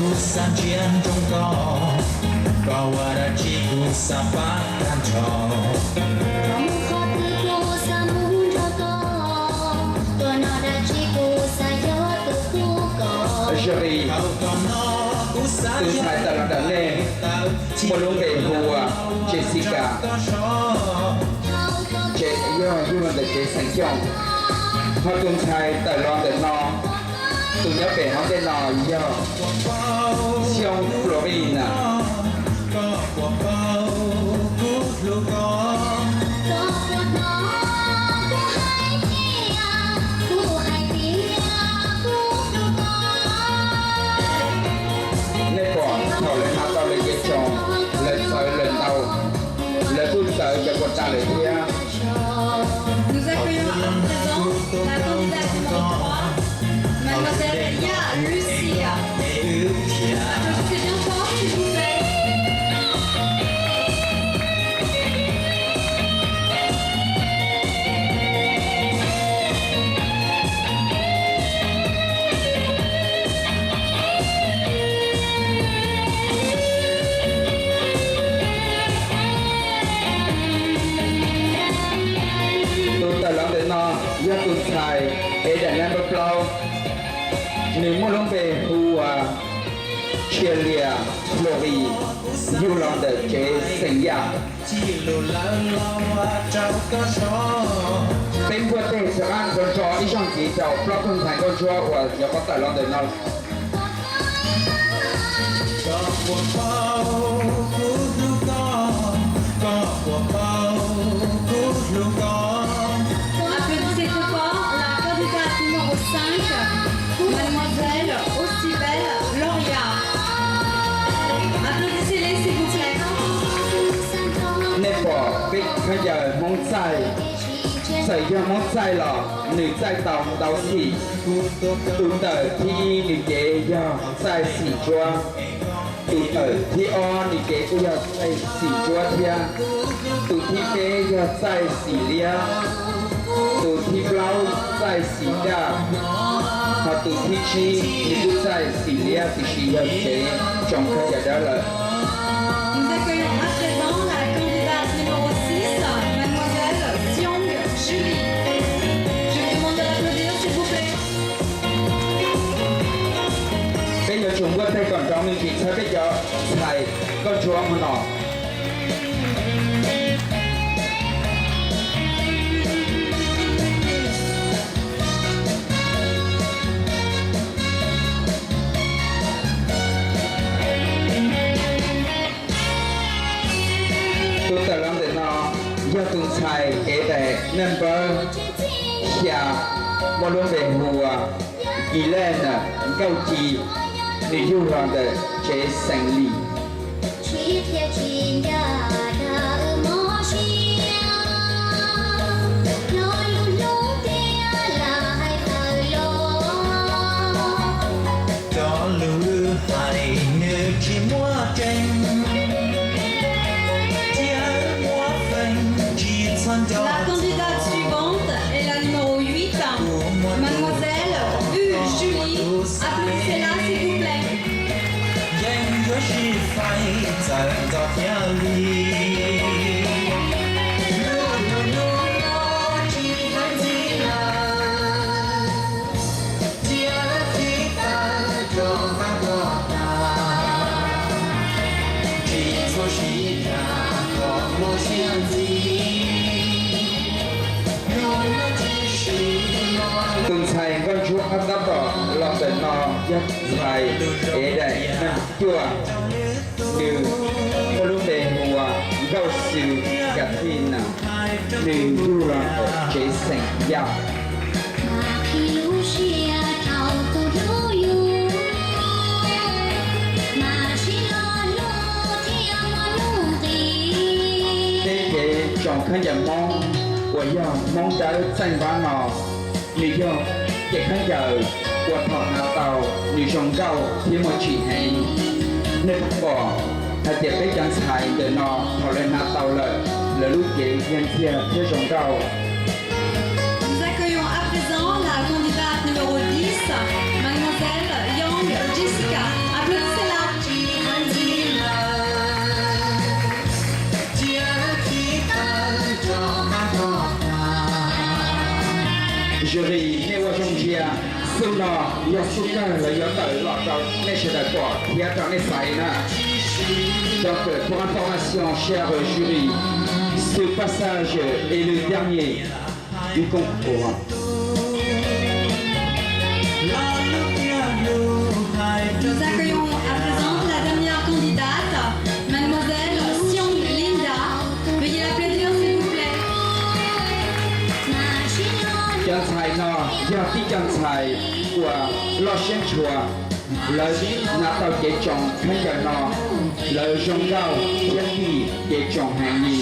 Xav ntsia nroo koj, koj ua dab tsi kuv xav pab tag nrho. Koj mus qhov twg kuv xav mus nrog koj, tuaj noj dab tsi kuv xav yog tus pub koj. Tus ntxhais tawm los ntawm nej muaj lub npe hu ua Jessica, ces yog yug los ntawm tsev xeem Xyooj. Ho tus ntxhais tawm los ntawm no, tus nyob pem hauv ntej no yog Xyooj Florina. Nej pom thaum lawv hnav tau lawv cev tsoos, lawv txawv lawv ntau, lawv kuj txawv cov puas tas lawm thiab. Nous accueillons à présent la candidate numéro trois, mademoiselle Yah Lucia. Applaudissez bien fort, s'il vous plaît. Tus tawm los ntawm no yog tus ntxhais ev daim number plaub, nws muaj lub npe hu ua Tshia Lias Hluas Vim, yug los ntawm tsev xeem Yaj. Peb npuaj teg rov qab nrov nrov ib zaug ntxiv rau plaub tug ntxhais nkauj ntsuab uas yuav tawm los ntawm no. Applaudissez très fort la candidate numéro cinq, mademoiselle Aussi Belle Loria. Applaudissez-les, s'il vous plaît. Nej pom peb khaub ncaws Hmoob txaij, txawm yog Hmoob txaij los nws txaij tau ntau xim. Tus tawm thib ib nws cev yog txaij xim ntsuab, tus tawm thib ob nws cev kuj yog txaij xim ntsuab thiab, tus thib peb yog txaij xim liab, tus thib plaub txaij xim daj, ho tus thib tsib nws kuj txaij xim liab tiam sis yog tsev tsoom khaub ncaws dawb lawm. Nous accueillons à présent la candidate numéro six, mademoiselle Xiong Julie. Je vous demande de l'applaudir, s'il vous plaît. Peb yuav tsum npuaj teg kom nrov me ntsis txhawb peb cov ntxhais nkauj ntsuab hmo no. Tus tawm los ntawm no yog tus ntxhais ev daim number xya, muaj lub npe hu ua Elaine Nkauj Ci, nws yug los ntawm tsev xeem Lis. Cov lus hais nws tsis muaj tseeb, thiab muab feem tsis txhob nco. La candidate suivante est la numéro huit, mademoiselle U Julie. Applaudissez-la, s'il vous plaît. Yeej yuav sib faib txawm ntxov thiab li. Lub hnub no tsis txhob ntxim lawm, thiab tib tawg rau qab ntuj tas, tsis txhob sib tham kom mob siab ntxiv. Tus ntxhais nkauj ntsuab tab tom los ntawm no yog tus ntxhais ev daim nees cuaj, nws muaj lub npe hu ua Nkauj Xwm Kathina, nws yug los ntawm tsev xeem Yaj. Peb cev tsoom khaub ncaws Hmoob uas yog Hmoob Dawb Txaij Npab no, nws yog cev khaub ncaws uas thaum hnav tau nws zoo nkauj thiab muaj tsim heev. Nej pom hais tias peb cov ntxhais ntawm no thaum lawv hnav tau lawm, lawv lub cev yeej ntxiag thiab zoo nkauj. Nous accueillons à présent la candidate numéro dix, mademoiselle Young Jessica. Applaudissez-la, s'il vous plaît. Jury, nej ua zoo ntsia, xub no yog xub kawg lawv yuav tawm los rau nej sawv daws pom thiab rau nej xaiv na. Donc, pour information, cher jury, ce passage est le dernier du concours. Nous accueillons à présent la dernière candidate, mademoiselle Siong Linda. Veuillez l'applaudir, s'il vous plaît. Cov ntxhais no yog tib cov ntxhais uas loj siab ntshua, lawv hnav tau cev tsoos khaub ncaws no, lawv zoo nkauj thiab tig cev tsoos heev li.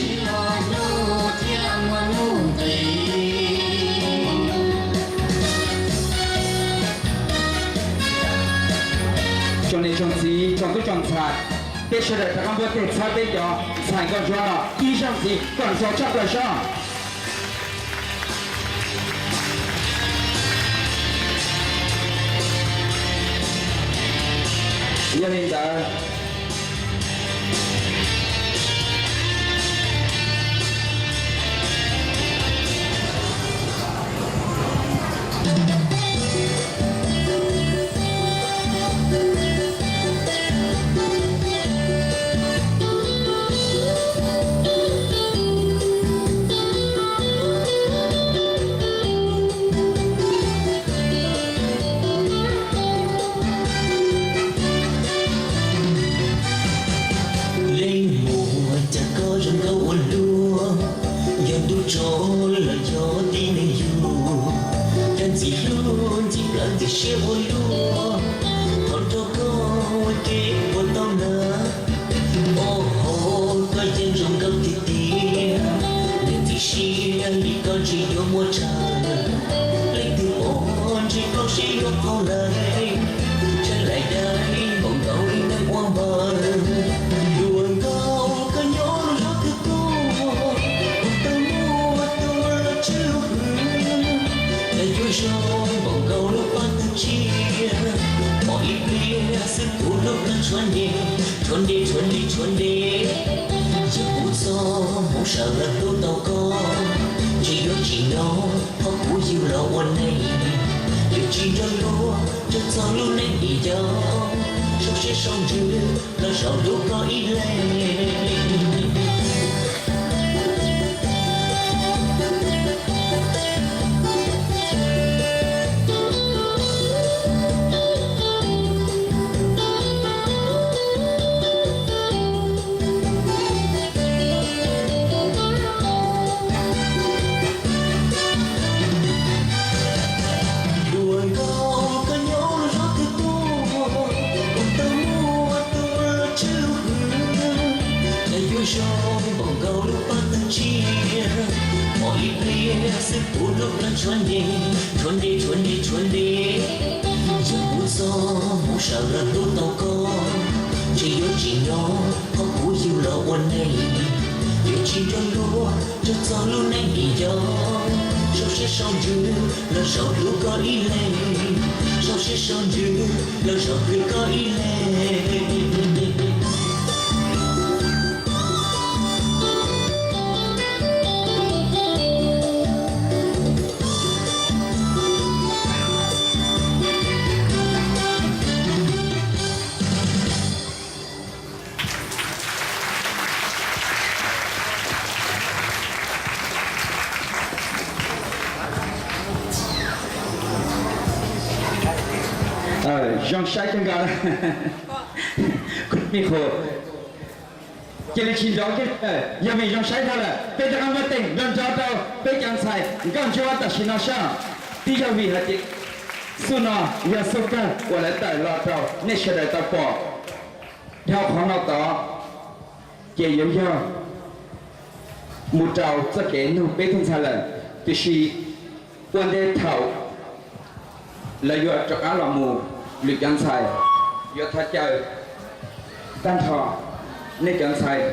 Tsoom niam tsoom txiv, tsoom tub tsoom ntxhais, peb sawv daws rov qab npuaj teg txhawb peb cov ntxhais nkauj ntsuab no ib zaug ntxiv kom nrov tshaj plaws soj. Yog li ntawd, leej muam, cas koj zoo nkauj ua luaj, yog ntuj tsaus los yog tib neeg yug, yog ntxim hlub ntxim plawv ntxim siab ua luaj, thov rau koj ua ke puas tau na. Oj ho, koj yeej zoo nkauj tiag tiag, nws ntxim siab li koj tsis yuav muaj tsawg. Leej twg pom ntshe plaub siab yuav qaug lawm, tsawg laim dai npaum nkaus li neeg ua npawg. Hluas nkauj koj nyob lub zos twg tuaj, puas tau muaj tus los tswj lub hwm, cas yuav zoo npaum nkaus lub paj tawg tsiaj, pom ib pliag xwb kuv lub plab tshuav nte, tshuav nte, tshuav nte, tshuav nte. Yog kuv txoj hmoov sawv los hlub tau koj, ntshe yuav tsim nyog qhov kuv yug los ua neeg. Yuav tsis nrog luag nrog txog lub neej dim yau, sau siab sau ntsws los zaum hlub koj ib leeg. Hluas nkauj koj nyob lub zos twg tuaj, puas tau muaj tus los tswj lub hwm, cas yuav zoo npaum nkaus lub paj tawg tsiaj, pom ib pliag xwb kuv lub plab tshuav nte, tshuav nte, tshuav nte, tshuav nte. Yog kuv txoj hmoov sawv los hlub tau koj, ntshe yuav tsim nyog qhov kuv yug los ua neeg. Yuav tsis nrog luag nrog txog lub neej dim yau, sau siab sau ntsws los zaum hlub koj ib leeg, sau siab sau ntsws los zaum hlub koj ib leeg. Zoo saib kawg nkaus. Cia li tsis nrov kiag, yog vim zoo saib dhau lawm, peb rov qab muab tes nrov nrov rau peb cov ntxhais nkauj ntsuab tam sim no soj. Twb yog vim hais tias xub no yog xub kawg uas lawv tawm los rau nej sawv daws tau pom. Dhau qhov no tod ces yuav yog mus rau txoj kev nug peb tug ntxhais lawm, tiam sis ua ntej thaum lawv yuav rov qab los mus, lwm cov ntxhais yuav thov caw tag nrho nej cov ntxhais,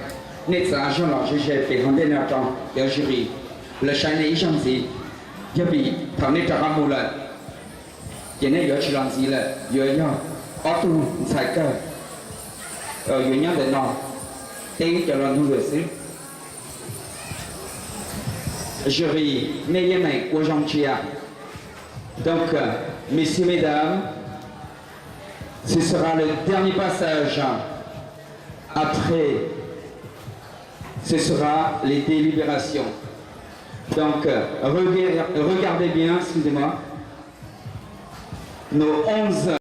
nej txav zog los ze ze pem hauv ntej no rau cov jury lawv saib nej ib zaug ntxiv. Yog vim thaum nej rov qab mus lawm ces nej yuav tsis los ntxiv lawm, yuav yog ob tug ntxhais kawg yuav nyob ntawm no teb cov los nug lawm xwb. Jury, nej yeej meem ua zoo ntsia. Donc, euh, messieurs, mesdames, ce sera le dernier passage. Après, ce sera les délibérations. Donc, euh, rega- regardez bien, suivez-moi. Nos onze